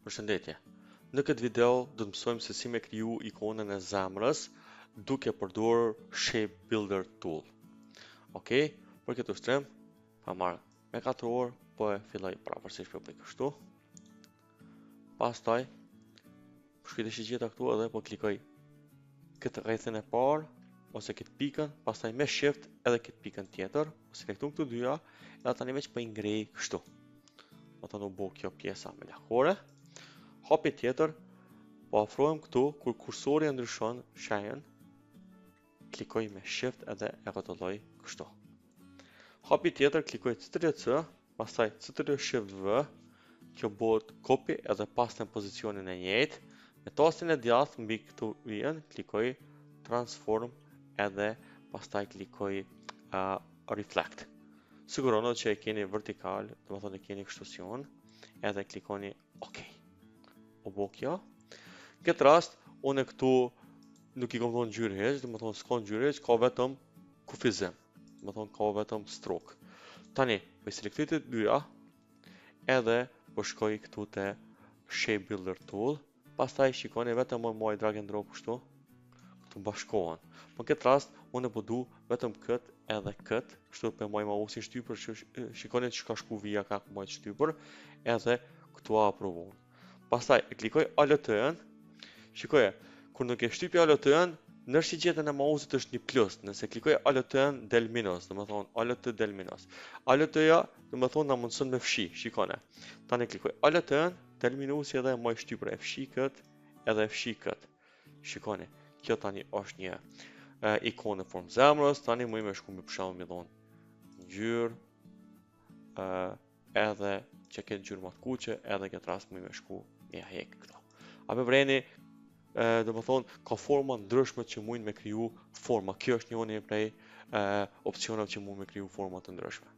Përshëndetje. Në këtë video do të mësojmë se si me kriju ikonën e zemrës duke përdorur Shape Builder Tool. Ok, për këtë ushtrim, pa marrë me 4 orë, po e filloj prapërsisht po bëj kështu. Pastaj, po shkoj te shigjeta këtu edhe po klikoj këtë rrethin e parë, ose këtë pikën, pastaj me shift edhe këtë pikën tjetër, po selektu këto dyja, edhe tani veç po i ngrej kështu. Do të thonë u bo kjo pjesa me lakore. Hapi tjetër, po afrohem këtu, kur kursori e ndryshon shenjën, klikoj me shift edhe e rrotulloj kështu. Hapi tjetër, klikoj Ctrl C, pastaj Ctrl Shift V, kjo bëhet copy edhe paste në pozicionin e njëjtë. Me tastin e djathtë mbi këtu vijën, klikoj transform edhe pastaj klikoj reflect. Sigurohuni që e keni vertikal, do të thonë e keni kështu si unë, edhe klikoni OK. U bo kjo. Këtë rast, unë këtu nuk i kom thonë ngjyrë hiç, do të thonë s'ka ngjyrë hiç, ka vetëm kufizim. Do të thonë ka vetëm stroke. Tani, po i selektoj të dyja, edhe po shkoj këtu te Shape Builder Tool, pastaj shikoni vetëm më maj drag and drop kështu, këtu bashkohen. Po në këtë rast, unë po du vetëm kët edhe kët, kështu po maj mausin shtypër, që shikoni që ka shku vija ka ku majt shtypër, edhe këtu a aprovon. Pastaj e klikoj Alt-n, shikoje, kur nuk e shtypi Alt-n, në shigjetën e mausit është një plus, nëse klikoj Alt-n del minus, do më thonë Alt del minus. Alt-ja, do më thonë na mundëson me fshi, shikone. Tani klikoj Alt-n, del minusi edhe e maj shtypër e fshi kët, edhe e fshi kët. Shikoni, kjo tani është një ikonë në formë zemrës, tani muj me shku me për shembull mi dhonë ngjyrë, edhe që këtë ngjyrë më të kuqe, edhe këtë rast muj me shku me ja hek këto. A pe vreni, do më thonë, ka forma ndryshme që mujnë me kriju forma. Kjo është njëni prej opcioneve që mund me kriju forma të ndryshme.